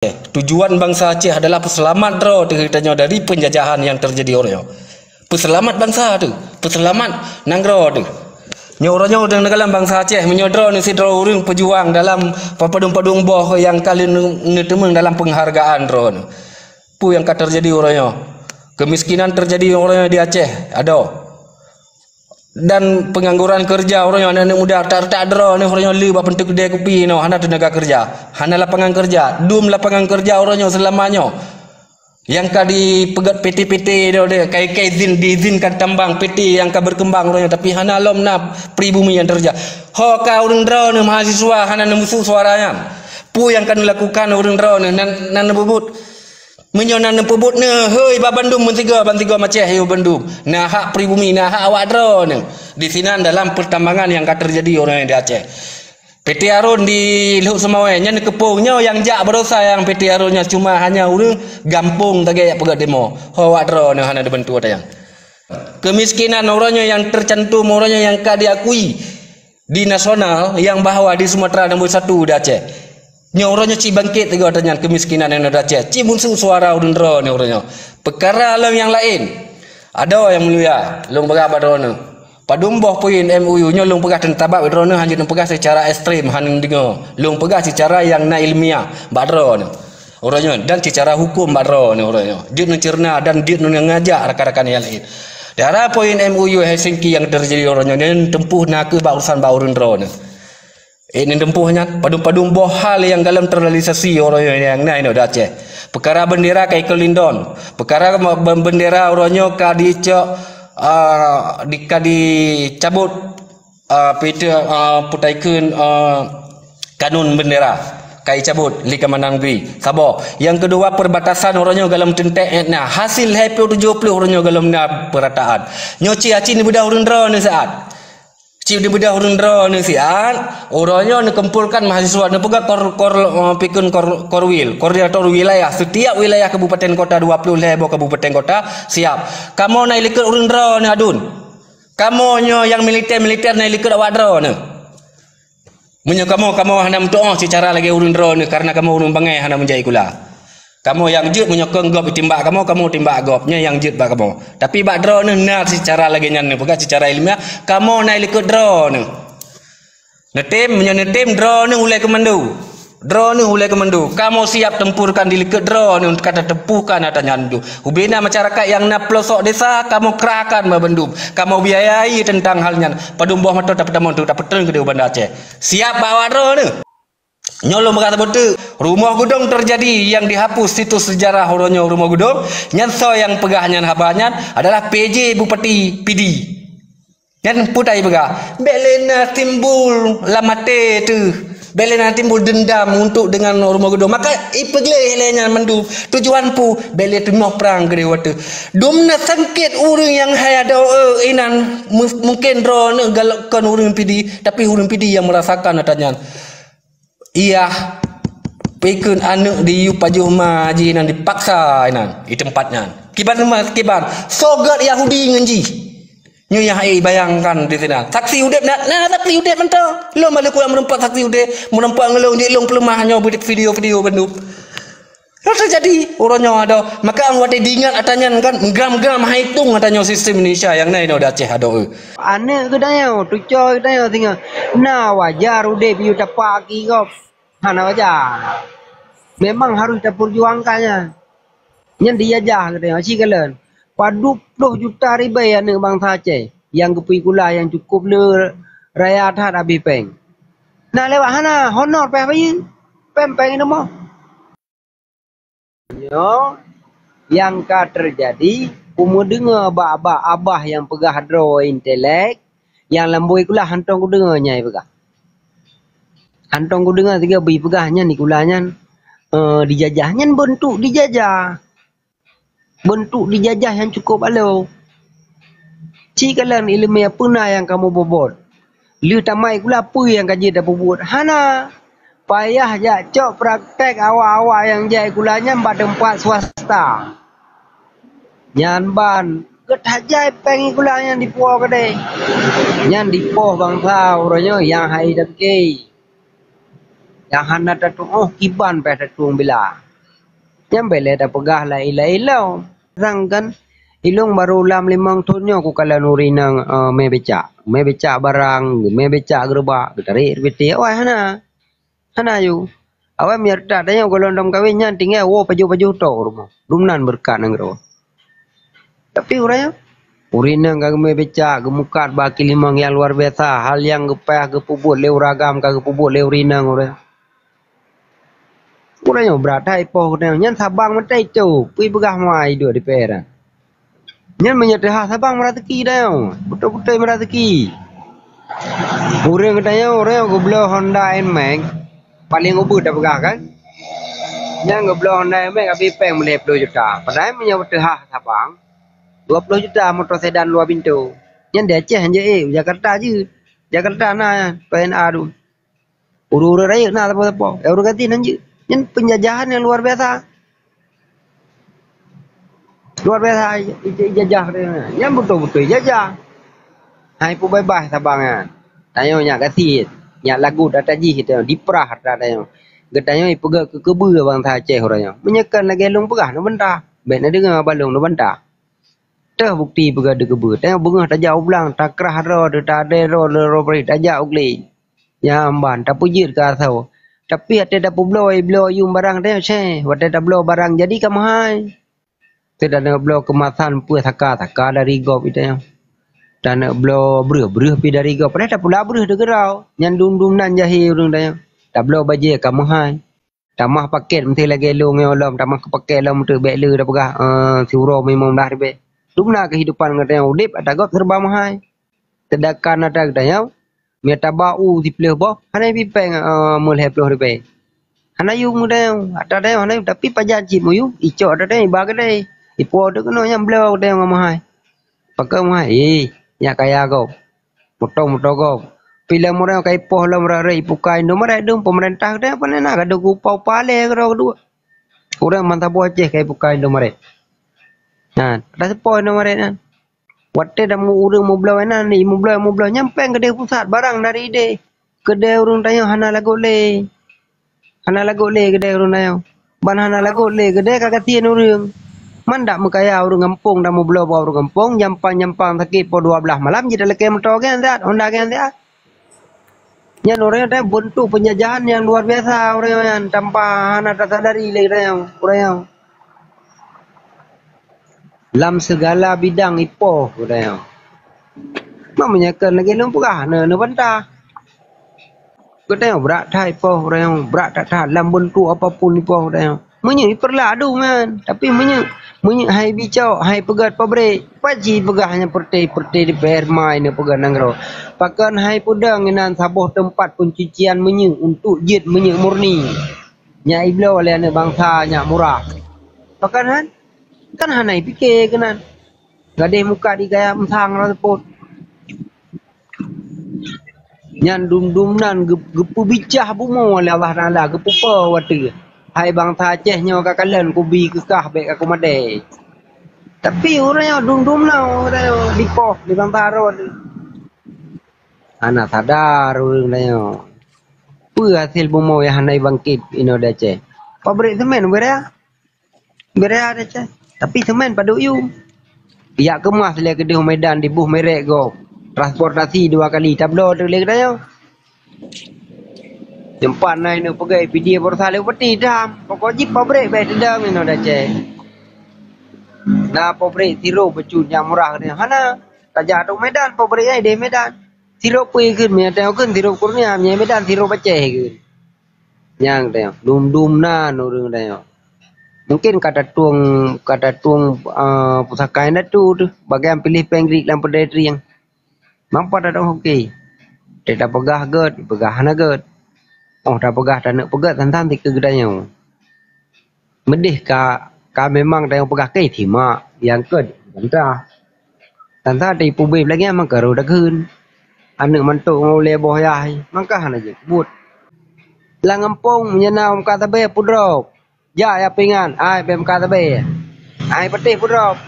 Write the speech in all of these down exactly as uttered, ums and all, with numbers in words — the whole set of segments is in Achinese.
Tujuan bansa Aceh adalah peuseulamat droe teuh geutanyoe dari peunjajahan nyang teujadi uroe nyoe. Peuseulamat bansa teuh, peuseulamat nanggroe teuh. Nyoe uroe nyoe dalam bansa Aceh, meunyoe droeneuh sidroe ureuëng peujuang dalam padum-padum boh nyang ka lheueh neu-, neuteumeung dalam peunghargaan droeneuh. Peue nyang ka teujadi uroe nyoe? Keumiskinan teujadi uroe nyoe di Aceh, adoe. Dan peungangguran keureuja uroe nyoe, aneuëk-aneuëk muda, retak-retak droeneuh uroe nyoe le bak pintoe keudè kupi nyoe, hana teunaga keureuja, hana lapangan keureuja, dum lapangan keureuja uroe nyoe seulama nyoe. Nyang ka dipeugét P T-P T droeneuh, ka, ka izin, diizinkan tambang P T nyang ka berkembang uroe nyoe, tapi hana lom na pribumi nyang teureuja. Ho ka ureuëng droeneuh mahasiswa hana neumeusu suara nyan. Peue nyang ka neulakukan ureuëng droeneuh nan, nan neupeubuet? Meunyoe na neupeubuet neuhôi bak bandum meunsigoe, bansigoe maceh yoh bandum. Na hak pribumi, na hak awak droeneuh. Di sinan dalam pertambangan nyang ka teujadi uroe nyoe di Aceh. P T Harun di Lhok Seumawé nyan neukeupong nyoe nyang jak barosa nyang P T Harun nyan cuma hanya ureuëng gampông sagai jak peugét demo. Ho awak droeneuh hana neubantu ata nyan. Keumiskinan uroe nyoe nyang teucantum uroe nyoe nyang ka diakui di nasional nyang bahwa di Sumatera nombor satu di Aceh. Nyoe uroe nyoe cit bangkét tiga ata nyan keumiskinan nyang di Aceh. Cit muncul suara ureuëng droeneuh uroe nyoe. Peukara lom nyang laén. Adoe nyang mulia, lôn peugah bak droeneuh. Padum boh poin M O U nyoe lôn peugah teuntabak bak droeneuh hana lôn peugah seucara ekstrem hana deungoe. Lôn peugah seucara nyang na ilmiah bak droeneuh. Uroe nyoe dan seucara huköm bak droeneuh uroe nyoe. Jeuet neuceureunoe dan jeuet neungajak rakan-rakan nyang laén. Dara poin M O U Helsinki nyang teujadi uroe nyoe nyan teumpuh na kheueh bak urusan bak ureuëng droeneuh. Eh, nyan teumpuh nyan, padum-padum boh hal nyang galom terrealisasi uroe nyoe nyang na inoe di Aceh. Peukara bendera ka ikeu lindon. Peukara ma-, ben-, bendera uroe nyoe ka dicok, ah, di, ka dicabut, ah, pita, ah, putaikun, ah, kanun bendera. Ka dicabut lé Kementerian Negeri. Saboh. Nyang keudua, perbatasan uroe nyoe galom teuntèe na. Hasil hai ploh tujoh ploh uroe nyoe galom na peurataan. Nyoe cit aci neubeudah ureuëng droeneuh siat. Cit neubeudah ureuëng droeneuh siat, uroe nyoe neukumpolkan mahasiswa, neupeugah kor-, kor-, eh, pikun kor-, korwil, koordinator wilayah, setiap wilayah kabupaten kota, dua ploh lhèe boh kabupaten kota, siap. Kamoe na ilikot ureuëng droeneuh adun. Kamoe nyoe nyang militer-militer na ilikot awak droeneuh. Meunyoe kamoe, kamoe hana meutuoh seucara lagèe ureuëng droeneuh, kareuna kamoe ureuëng bangai hana meujak sikula. Kamoe nyang jeuet meunyoe keu gob itimbak kamoe, kamoe timbak gob, nyan nyang jeuet bak kamoe. Tapi bak droeneuh na seucara lagèe nyan neupeugah seucara ilmiah, kamoe na ilikot droeneuh. Neutem, meunyoe neutem droeneuh ulèe keumando. Droeneuh ulèe keumando. Kamoe siap tempurkan dilikot droeneuh ka tateupuhkan ata nyan dum. Ubena masyarakat nyang na peulosok desa, kamoe kerahkan bak bandum. Kamoe biayai teuntang hal nyan. Padum boh moto tapeutamong tu, tapeutrön keudéh u Banda Aceh. Siap bak awak droeneuh. Nyoe lôn peugah saboh teuk, rumoh gudong teujadi nyang dihapus situs sejarah uroe nyoe rumoh gudong, nyan soe nyang peugah nyan haba nyan adalah P J Bupati Pidie. Nyan peue ta jipeugah, bèk lé na timbul lam até teuh, bèk lé na timbul dendam untuk dengan rumoh gudong. Maka ipeugleh lé nyan mandum. Tujuan peue, bèk lé teunoh prang keudéh watèe. Dum na sangkét ureuëng nyang hai adoe inan, mu-, mungken droeneuh galak kon ureuëng Pidie, tapi ureuëng Pidie nyang meurasakan ata nyan. Iyah, pikun aneuk diyue pajoh ma jih nan dipaksa inan, di teumpat nyan. Kiban teuma kiban, soe gét Yahudi ngon jih. Nyoe nyang hai bayangkan di sinan. Saksi udép na, na saksi udép mantong. Lôn bak lôn kuat meureumpok saksi udép, meureumpok ngon lôn, jeuet lôn peuleumah nyoe beudik video-video bandum. Lôn teujadi uroe nyoe adoe. Maka watèe diingat ata nyan kan, meugram-gram hai tueng ata nyoe sistem Indonesia nyang na inoe di Aceh adoe. Aneuk geutanyoe, cucoe geutanyoe singoh na wajar udép yue tapak aki gob. Hana wajar. Memang harôh tapeurjuangkan nyan. Nyan dijajah geutanyoe, aci kalon. Padum ploh juta ribèe aneuk bansa Aceh nyang geupeusikula nyang cukôp le raya that abéh péng. Na lewat hana, honor payah bayeue. Péng-péng ineumah. Nyoe nyang ka teujadi, kumeudeungoe bak-bak abah nyang peugah droe intelek, nyang lam boh sikula hantong kudeungoe nyang ipeugah. Hantong kudeungoe sigoe beuipeugah nyan sikula nyan, eh, dijajah. Nyan beuntuk dijajah. Beuntuk dijajah nyang cukôp aloe. Ci kalon ileumèe peue na nyang kamoe bobot. Lheueh tamat sikula peue nyang ka jeuet tapeubuet? Hana. Payah jak cok praktek awak-awak nyang jai sikula nyan bak teumpat swasta. Nyan ban gét that jai péng sikula nyan dipuwoe keudéh. Nyan dipoh bansa uroe nyoe nyang hai dangke. Nyang hana tatuoh kiban payah tatueng bila. Nyang bék lé tapeugah laén-laén lom. Sang kan, ilong barô lam limong thon nyoe kukalon ureueng inong, eh, mé becak. Mé becak barang, mé becak geureubak, geutarek reubeutée. Awai hana. Hana yue. Awai meunyoe that tanyoe gohlom dum kawén nyan tinggai woe pajoh-pajoh tok rumoh. Dumnan beureukat nanggroe. Tapi ureueng nyoe, ureueng inong ka geumé becak, geumukat bak keu limong nyang luar biasa, hal nyang geupah geupeubuet lé ureueng agam ka geupeubuet lé ureueng inong ureueng. Ureueng nyoe brat that ipoh geutanyoe, nyan sabang meutai tu, pih peugah mai duek di P R. Nyan meunyoe teuhah sabang meurazeuki tanyoe, beutôi-beutôi meurazeuki. Ureueng geutanyoe, ureueng nyoe geubloe Honda Nmax, paleng ubeut tapeugah kan? Nyan geubloe Honda Nmax habéh péng lhèe plôh juta. Padahai meunyoe teuhah sabang, dua plôh juta moto sedan luwa pintoe. Nyan di Aceh hanjeuet ék, Jakarta jeuet. Jakarta na P N A tu. Ureueng-ureueng rayeuk na sapo-sapo. Eh, ureueng gasien hanjeuet. Nyan penjajahan nyang luar biasa. Luar biasa ija-, ijajah. Nyan beutôi-beutôi ijajah. Hai peubeubaih sabang nyan. Tanyoe nyak gasien, nyak lagot ata jih tanyoe, diprah ata tanyoe. Geutanyoe ipeugah keu keubeue bansa Aceh uroe nyoe. Meunyoe kon lagèe lôn peugah neubantah, bèk neudeungoe bak lôn neubantah. Teuh bukeuti peugah dikeue. Tanyoe beungoh tajak u blang, takrah droe, teuh tadèe droe, lé droe bri, tajak u glé. Nyan ban, tapeujeuet keu asoe. Tapi watèe tapeubloe, bloe yuem barang tanyoe, ceh, watèe tabloe barang jadi ka meuhai. Teuh taneuk bloe keumasan peue saka-saka dari gob tanyoe. Taneuk bloe breueh-breueh pih dari gob. Padahai tapeula breueh dikeue droe. Nyan dum-dum nan jahé ureueng tanyoe. Tabloe bajèe ka meuhai. Tamah pakèt meusti lagèe lôn nyoe lom, tamah pakèt lom teuh bèk le tapeugah, eh, siuroe limong blah ribèe. Dum na keuhidupan geutanyoe udép ata gob serba meuhai. Teudakan ata geutanyoe, meunyoe taba u siplôh boh, hana pih péng, eh, meulhèe plôh ribèe. Hana yuem geutanyoe, ata tanyoe hana yuem, tapi pajan cit meuyuem, icok ata tanyoe iba keudè. Ipo teuh keunoe nyang bloe geutanyoe ngon meuhai. Pakon meuhai, eh, nyak kaya gob. Motong-motong gob. Pih lom ureueng ka ipoh lom rot-rot ipuka Indomaret dum, peumeurintah geutanyoe pane na gadôh geupa-upa lé keudroe keudua. Ureueng bansa boh Aceh ka ipuka Indomaret. Nah, ata seupôt Indomaret nyan. Watèe tamu ureueng meubloe nan, i meubloe, meubloe nyan péng keudè pusat barang dari idéh. Keudè ureueng tanyoe hana lagot lé. Hana lagot lé keudè ureueng tanyoe. Ban hana lagot lé keudè ka gasien ureueng. Man dak meukaya ureueng gampông, dak meubloe bak ureueng gampông, jampang-jampang sakét poh dua blah malam jeuet talakèe moto gèt siat, Honda gèt siat. Nyan ureueng nyan beuntuk peunjajahan nyang luar biasa ureueng nyan, tanpa hana tasadari lé ureueng nyan. Lam segala bidang ipoh ureueng nyan. Meunyoe kon lagèe lôn peugah, neu-, neubantah. Geutanyoe brat that ipoh ureueng nyoe, brat that-that lam beuntuk apapun ipoh ureueng nyoe. Meunyoe ipeurla adu man, tapi meunyoe, meunyoe hai bicok, hai peugöt pabrék, pat jipeugah nyan peureute-peureute di P R mai neupeugöt nanggroe. Pakon hai peudong inan saboh teumpat peuncucian minyeuk untuk jeuet minyeuk murni. Nyak ibloe lé aneuk bansa nyak murah. Pakon han? Kan hana ipike keunan. Gadeh muka di gaya meusang rot seupôt. Nyan dum-dum nan geu-, geupeubicah bumoe lé Allah Taala, geupeupo watèe. Hai bansa Aceh nyoe ka kalon kubi keukah bèk ka kumadé. Tapi ureueng nyoe dum-dum na ureueng nyoe dipoh di bansa rot. Hana sadar ureueng nyoe. Peue hasé bumoe nyang hana ibangkét inoe di Aceh? Pabrék semen beu raya. Beu raya di Aceh. Tapi semen padub yum. Ijak keumas lé keudeh Medan diboh merek gob. Transportasi dua kali tabloe teuk lé geutanyoe. Teumpat na inoe peugöt P D A baroesa lé bupati dam. Pokok jih pabrék bèk teudong inoe di Aceh. Na pabrék sirop bacut nyang murah geutanyoe hana. Tajak ateueh Medan pabrék nyan ideh Medan. Sirop peue kheun, meunyoe tanyoe kheun sirop Kurnia, meunyoe Medan sirop Aceh kheun. Nyang tanyoe, dum-dum nan ureueng tanyoe. Mungken ka tatueng, ka tatueng, eh, pusaka indatu teuh, bagian piléh péng Greek lam peudeh trieng. Mampat ateueh hoki. Teuh tapeugah göt, peugah hana göt. Oh, tapeugah taneuk peugöt, than-than dikeue geutanyoe. Meudeh ka, ka memang tanyoe peugah keu istimewa, nyang keu bantah. Than-than teuh ipeubeuet lagèe nyan mangka rôh takheun. Aneuk mantok ngon ulèe boh yah, mangka hana jeuet buet. Lam gampông meunyoe na meukat sabe peudrop. Jak ya pingan, ai bèk meukat sabe. Ai patéh peudrop.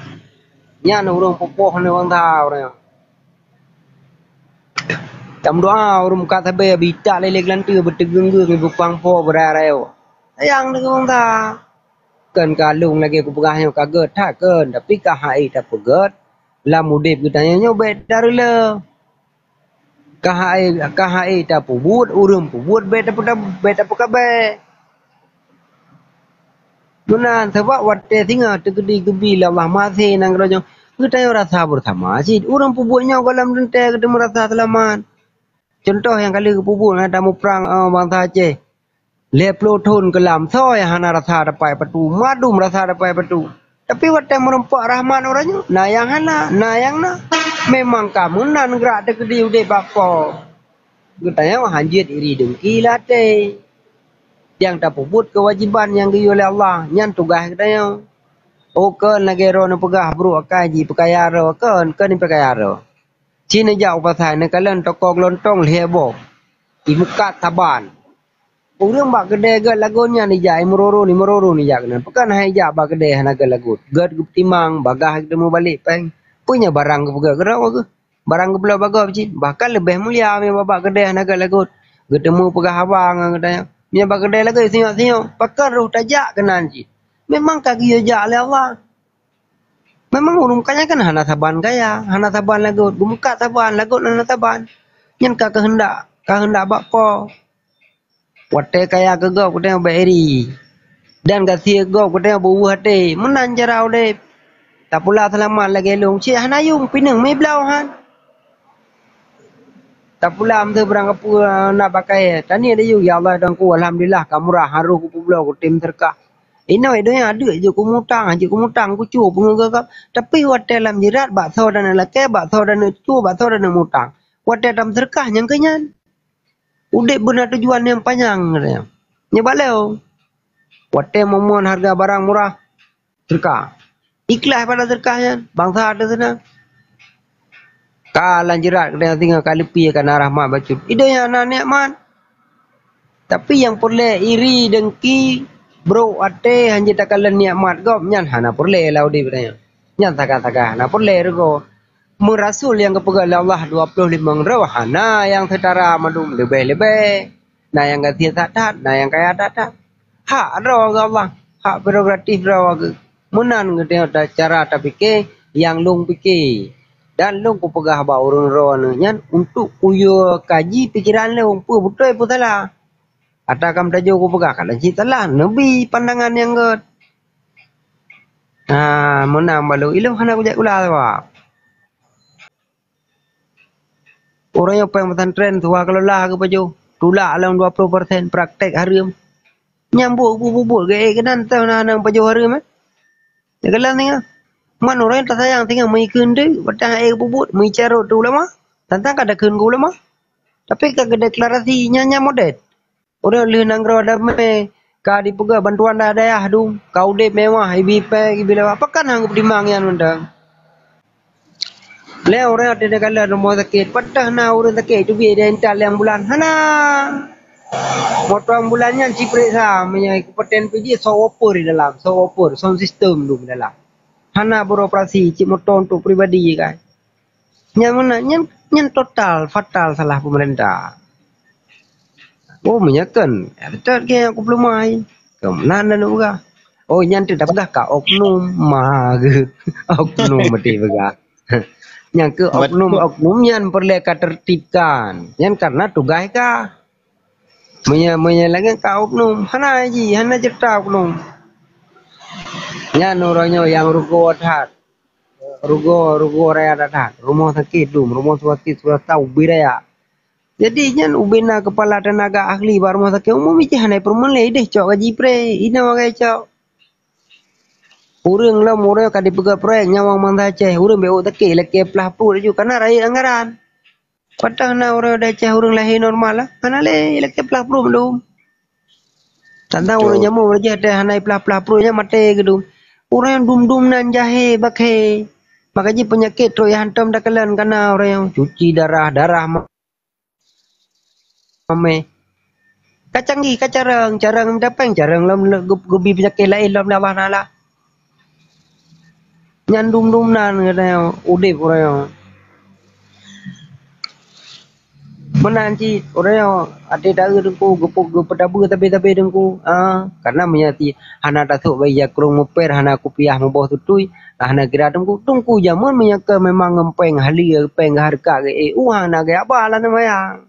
Nyan ureueng pupoh aneuk bansa ureueng. Tameudoa ureueng meukat sabe, bitak lé-lé geulanteue, beuteugeung-geung, beupang po, beuraya-raya. Sayang deungon bansa. Kon ka lôn lagée kupeugah nyoe ka gét that kon, tapi ka hai tapeugét lam udeb geutanyoe nyoe bék tareuloe. Ka hai, ka hai tapeubuet, ureuëng peubuet bék tapeu-, bék tapeukabée. Meunan sabab watée singoh teukeudi geubi lé Allah maséh nanggroe nyoe, geutanyoe rasa beusama cit. Ureuëng peubuet nyoe gohlom teuntée geuteumé rasa seulamat. Cuntoh nyang ka lheueh geupeubuet na tamuprang, eh, bansa Aceh. Lhée ploh thon keulam, soe nyang hana rasa dapai patu, mandum rasa dapai patu. Tapi watée meurumpok rahmat uroe nyoe, na nyang hana, na nyang na. Memang ka meunan grak teukeudi udeb bak Po. Geutanyoe hanjeuet iri dengki lam até. Nyang tapeubuet keuwajéban nyang geuyue lé Allah, nyan tugaih geutanyoe. Oh, kon lagée droeneuh peugah brok akai jipeukaya droe, kon, kon jipeukaya droe. Ci neujak u pasai, neukalon toko geulontong lhée boh, imeukat saban. Ureuëng bak keudée gét lagot nyan ijak, imeururun, imeururun ijak keunan. Pakon hai ijak bak keudée hana gét lagot? Gét geupeutimang, bagaih geuteumé balek péng. Peue nyan barang geupeugét keudroe geuh? Barang geubloe bak gob cit, bahkan leubeh mulia meunyoe bak keudée hana gét lagot. Geuteumé peugah haba ngon geutanyoe. Meunyoe bak keudée lagot sinyok-sinyok, pakon roh tajak keunan cit? Memang ka geuyue jak lé Allah. Memang ureuëng kaya kan hana saban kaya, hana saban lagot, geumeukat saban, lagot hana saban. Nyan ka keuheundak, ka keuheundak bak Po. Watée kaya keu gob geutanyoe bék iri, dan gasie gob geutanyoe beuweueh até. Meunan cara udeb. Tapula seulamat lagée lôn, cit hana yuem, pineung mé bloe han. Tapula meuseuh barang kapeue na bak kayée, taniet dayeuh, "Ya Allah, Tuhanku, alhamdulillah ka murah, harôh kupeubloe, kutem seudeukah." Inoe donya deuek jeuet kumutang, jeuet kumutang, kucue peungeut gagap. Tapi watée lam jeurat, bak soe taneuk lakée, bak soe taneuk cue, bak soe taneuk mutang. Watée tameuseudeukah nyang keu nyan. Udeb beuna tujuan nyang panyang, katanya. Nyoe bak lé, watée mon-mon hareuga barang murah, seudeukah. Ikhlaih pada seudeukah nyan, bansa teuh seunang. Ka lam jeurat geutanyoe singoh ka leupie ka na rahmat bacut. Idoe nyan na nikmat. Tapi nyang peureulée iri, dengki, brok até, hanjeuet takalon nikmat gob, nyan hana peureulée lam udeb geutanyoe. Nyan sagai-sagai hana peureulée rugoe. Meurasul nyang geupeugah lé Allah dua ploh limong droe, hana nyang seutara mandum, leubeh-leubeh. Na nyang gasie that-that, na nyang kaya that-that. Hak droe geuh Allah, hak prerogatif droe geuh. Meunan geutanyoe ta-, cara tapike nyang lôn pike. Dan lôn kupeugah bak ureuëng droeneuh nyan untuk kuyue kaji pikeran lôn, peue beutôi peue salah. Ata kam tajok kupeugah, kadang cit salah, neubi pandangan nyang gét. Ah, meunan bak lôn, ilôn hana kujak kula sabab ureuëng nyang péng pesantren tuha kelola geupajoh, tulak lom dua ploh persen praktek hareuem. Nyang buet bubuet geuék keunan teuh na nyang pajoh hareuem, eh. Nyang keulan singoh, man ureuëng tasayang singoh meuikheun teuk, watée ék bubuet meuicarot teuh ulama, tantang ka takheun keu ulama. Tapi ka geudeklarasi nyan, nyan modét. Ureuëng lheueh nanggroe damé ka dipeugah bantuan dayah-dayah dum, ka udeb mewah, ibi péng, ibi lewah. Pakon hana geupeutimang nyan mantong? Lé ureuëng até neukalon rumoh sakét, padahai na ureuëng sakét teubiet di intat lhée bulan? Hana. Motong bulan nyan sipeuriksa, meunyoe kabupaten Pidie soe oper di dalam, soe oper, sound system dum di dalam. Hana beroperasi, cit motong untuk pribadi kan. Nyan meunan, nyan, nyan total fatal salah pemerintah. Oh, meunyoe kon, ya, beutôi keu nyang kupeulumai. Keu meunan lôn peugah. Oh, nyan teuk tapeugah ka oknum, ma geuh. Oknum meuti peugah. Nyang keu oknum-oknum nyan peureulée ka tertibkan. Nyan karena tugaih ka. Meunyoe, meunyoe lagée ka oknum, hana ji, hana ceurita oknum. Nyan uroe nyoe nyang rugoe that. Rugoe, rugoe raya that-that. Rumoh sakét dum, rumoh sakét swasta ubé raya. Jadi nyan ubé na keupala teunaga ahli bak rumoh sakét umum, ijih hana peureulée ideh cok gaji pré, inoe wagai cok. Ureuëng lom ureuëng ka dipeugah proyek nyawang bansa Aceh, ureuëng bék sakét lakée plah pruet laju, kana rayeuk anggaran. Padahai na ureuëng di Aceh ureuëng lahé normal lah, hana lé lakée plah pruet mandum. Tantang ureuëng nyamu ureuëng jih hana plah-plah pruet nyan maté keudum. Ureuëng nyang dum-dum nan jahé bakée. Maka jih peunyakét trok ya hantom takalon kana ureuëng nyang cuci darah, darah ma-, mamé. Ka canggih, ka carông, carông mita péng, carông lom le-, geu-, geubi peunyakét laén lom lé Allah Taala. Nyan dum-dum nan geutanyoe udeb ureuëng nyoe. Meunan cit, ureuëng nyoe até taeu teungku, geupeu-, geupeutabeu sabé-sabé teungku. Ah, karena meunyoe ti hana tasôk bak ija krông meupèr, hana kupiah muboh tutui, hana kira teungku. Teungku jameun meunyoe keu memang ngon péng haleue, péng geuhareukat geuék, u hana geuék haba lam seumayang.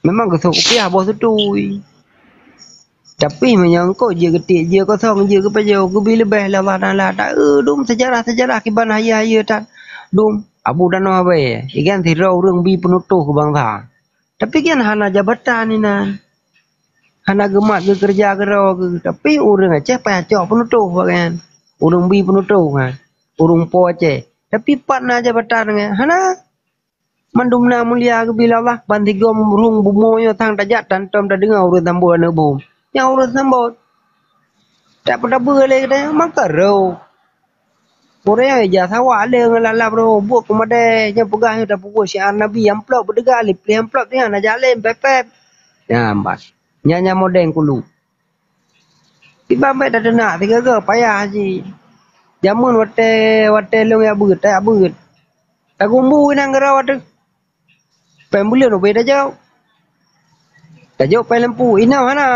Memang geusôk kupiah boh tutui. Tapi meunyoe eungkôt jeuet geutiek, jeuet kosong, jeuet geupajoh, geubi leubeh lé Allah Taala. Taeu dum seujarah-seujarah kiban hayeue-hayeue that. Dum Abu Danoh Abée, igan sidroe ureuëng bi peunutoh keu bansa. Tapi kan hana jabatan inan. Hana geumat geukeureuja keudroe geuh. Tapi ureuëng Aceh payah cok peunutoh bak nyan. Ureuëng bi peunutoh nyan. Ureuëng po Aceh. Tapi pat na jabatan nyan. Hana. Mandum na mulia geubi lé Allah, ban sigom rhueng bumoe nyoe sang tajak tantom tadeungoe ureuëng sambot aneuëk bum. Nyang ureuëng sambot. Tak peutabeue lé geutanyoe, maka roh. Ureuëng nyang ija sawa lé ngon lalap roh, buet keumadai, nyang peugah nyoe tapeubuet syiar Nabi, amplop beudeuga lé, plih amplop tinggai na jalém pép-pép. Nyan ban. Nyan nyang modeng kulu. Kiban bék tateunak sigoe-goe payah jih. Jameun watée, watée lôn jak beuet, tajak beuet. Tagumbu inan keudroe ateueh. Péng buleuen ubé tajok. Tajok péng lampu, inoe hana.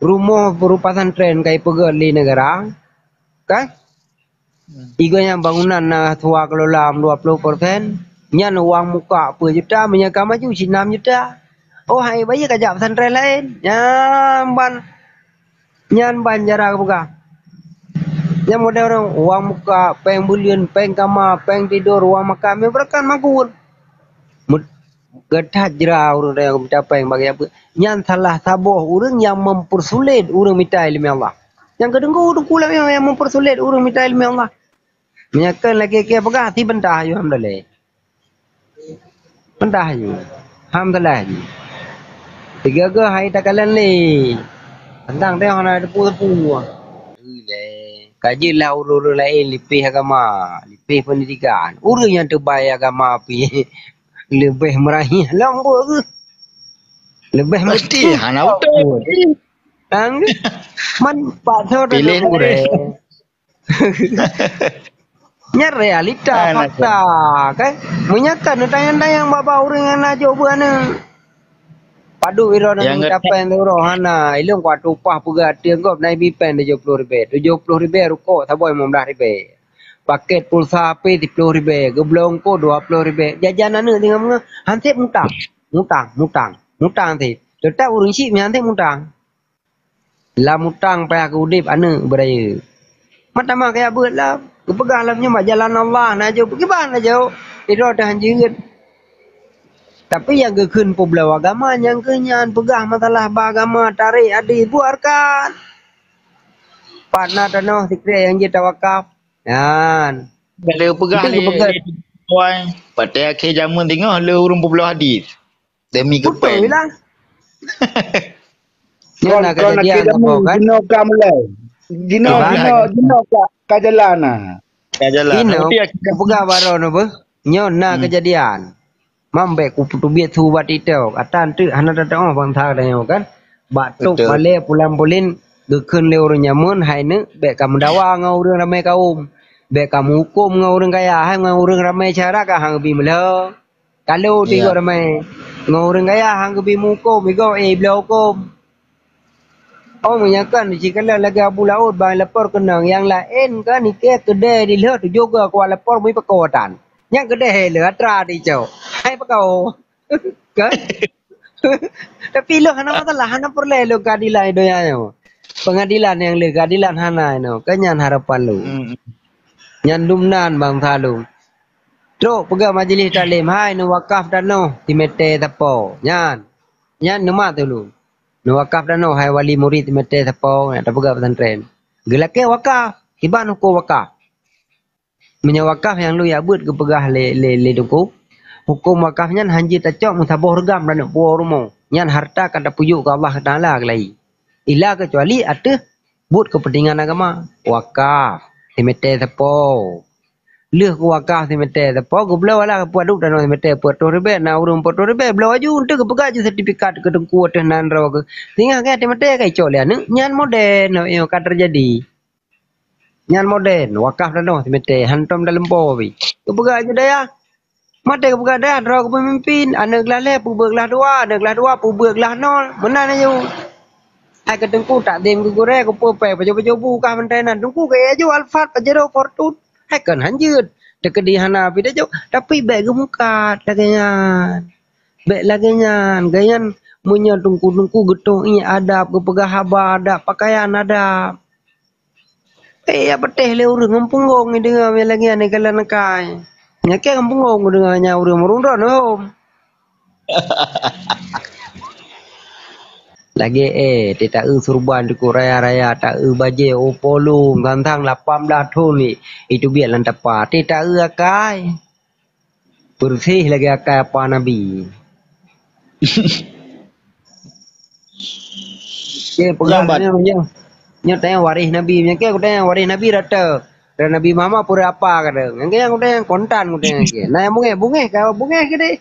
Rumoh pesantren ka ipeugét lé neugara, kan? Igoe nyang bangunan na suwa kelola dua ploh persen, nyan uang muka peuet juta, meunyoe ka maju cit nam juta. Oh, hai bayeue ka jak pesantren laén. Nyan ban, nyan ban cara geupeugah. Nyang model ureuëng, uang muka, péng buleuen, péng kama, péng tidor, uang makan, meuberakan magun. Mut-, Geutat jra ureuëng nyang mita péng bagi apa? Nyan salah saboh ureuëng nyang mempersulit ureuëng mita ileumé Allah. Nyang keudengku teungku lam nyoe nyang mempersulit ureuëng mita ileumé Allah. Meunyoe kheun lagée keu peugah, si bantah ayue alhamdulillah. Bantah ayue. Alhamdulillah ayue. Tiga-tiga hai takalon lé. Tentang teuh hana teupeu-teupeu. Ka jeuet lah ureuëng-ureuëng laén lipéh agama, lipéh pendidikan. Ureuëng nyang teubai agama pih leubeh meurayeh lom buet geuh. Leubeh meusti hana utang. Kan? Man paksa piléh ureuëng. Nyan realita, fakta, kan? Meunyoe kan tanyong-tanyong bak-bak ureuëng nyang na jok beuh aneuëk. Padub iroh nyang mita péng siuroe hana, ilong kuat upah peugah ateueh gob na ibi péng tujoh ploh ribée. Tujoh ploh ribée rukok saboh limong blaih ribée. Paket pulsa pih siploh ribée, geubloe eungkôt dua ploh ribée. Jajan aneuëk tinggai meungoh, han sép mutang. Mutang, mutang, mutang sép. Teutap ureuëng syik meuhan sép mutang. Lam mutang payah keu udép aneuëk beurayeuk. Mat tamah kaya beuet lah. Geupeugah lom nyoe bak jalan Allah na jok. Kiban na jok. Sidroe teuh han jeuet. Tapi nyang geukheun peubloe agama nyang keu nyan peugah masalah bak agama, tarék hadis, buet hareukat. Pat na tanoh sikrek nyang jeuet tawakaf. Nyan. Ka lheueh peugah lé, lé tuan, watée akhé jameun singoh lé ureuëng peubloe hadis. Demi beutôi keupeng lah. Nyoe na kejadian apa kan? Jinoe ka mulai. Jinoe, jinoe, jinoe ka, ka jalan nah. Ka jalan. Inoe, tapi akhé peugah baroe nyoe beuh. Nyoe na kejadian. Mam bék kupeutubiet su bak TikTok. Ata eunteuk hana tatu'oh bansa tanyoe kan. Bak top malée pulan-pulan geukheun lé ureuëng jameun hai neuk bék ka meudawa ngon ureuëng ramé kaum. Bék ka meuhukôm ngon ureuëng kaya hai ngon ureuëng ramé syara ka han geubi meulhö. Kalo tigo ramé ngon ureuëng kaya han geubi meuhukôm, igoe eh bloe hukôm. Oh, meunyoe kan sikalon lagée Abu Laôt ban lapor keunong nyang laén kan ikée keudée dilheueh tujoh goe kuat lapor meuipakoe tan. Nyang keudeh lé atra dicok. Hai pakau. Kan? Tapi lôn hana masalah, hana peureulée lôn keadilan di donya nyoe. Pengadilan nyang le keadilan hana inoe. Kan nyan harapan lôn. Hmm. Nyan lom nan bansa lôn. Trok peugah majlis taklim, hai neuwakaf tanoh timete sapo. Nyan. Nyan neumat tulông. Neuwakaf tanoh hai wali murit timete sapo, nak tapeugah pesantren. Geulakée wakaf, kiban huköm wakaf. Meunyoe wakaf nyang lôn jak beuet geupeugah lé, lé, lé teungku, huköm wakaf nyan han jeuet tacok meusaboh reugam dan puwoe rumoh. Nyan hareuta ka tapeujok keu Allah Taala keulayi. Ila keucuali ateueh buet keupeuntengan agama. Wakaf, timete sapo. Lheueh geuwakaf timete sapo, geubloe lah padub tanoh timete peuet reutôh ribée, na ureuëng peuet reutôh ribée, bloe aju, eunteuk geupeugah aju sertifikat keu teungku ateueh nan droe geuh. Singoh gét timete ka icok lé aneuëk, nyan modern, nyoe ka teujadi. Nyan modern, wakaf tanoh timete, hantom daleuem po pih. Geupeugah aju dayah. Maté geupeugah dah, droe geupeumimpin, aneuk glah lhèe peubeuet glah dua, aneuk glah dua peubeuet glah nol. Meunan laju. Hai keu Teungku takzim keu gurèe, keu peue pèng pajoh-pajoh bu kah meuntèe nan. Teungku keu aju Alphard, Pajero, Fortuner. Hai kon han jeuet. Teukeudi hana pih tajok, tapi bèk geumeukat lagèe nyan. Bèk lagèe nyan. Gobnyan meunyoe teungku-teungku geutoh ié adab, geupeugah haba adab, pakaian adab. Eh, ya peutéh lé ureueng ngon punggong geudeungoe lagèe nyan, kalon akai. Nyang kèe ngon punggong geudeungoe nyan ureueng meurundon hom. Lagèe eh, teuh taeu surban dikeue raya-raya, taeu bajèe, oh, polong, gantang lapan blah thon ni, itu biet lam tapa, teuh taeu akai. Peureuseh lagèe akai apa Nabi. Oke, peugah nyoe, nyoe, nyoe tanyong waréh Nabi. Nyang kèe kutanyong waréh Nabi rata. Dan Nabi Muhammad peureuh apa kata. Nyang kèe nyang kutanyong kontan kutanyong kèe. Nah, nyang bungéh, bungéh ka bungéh keu deh.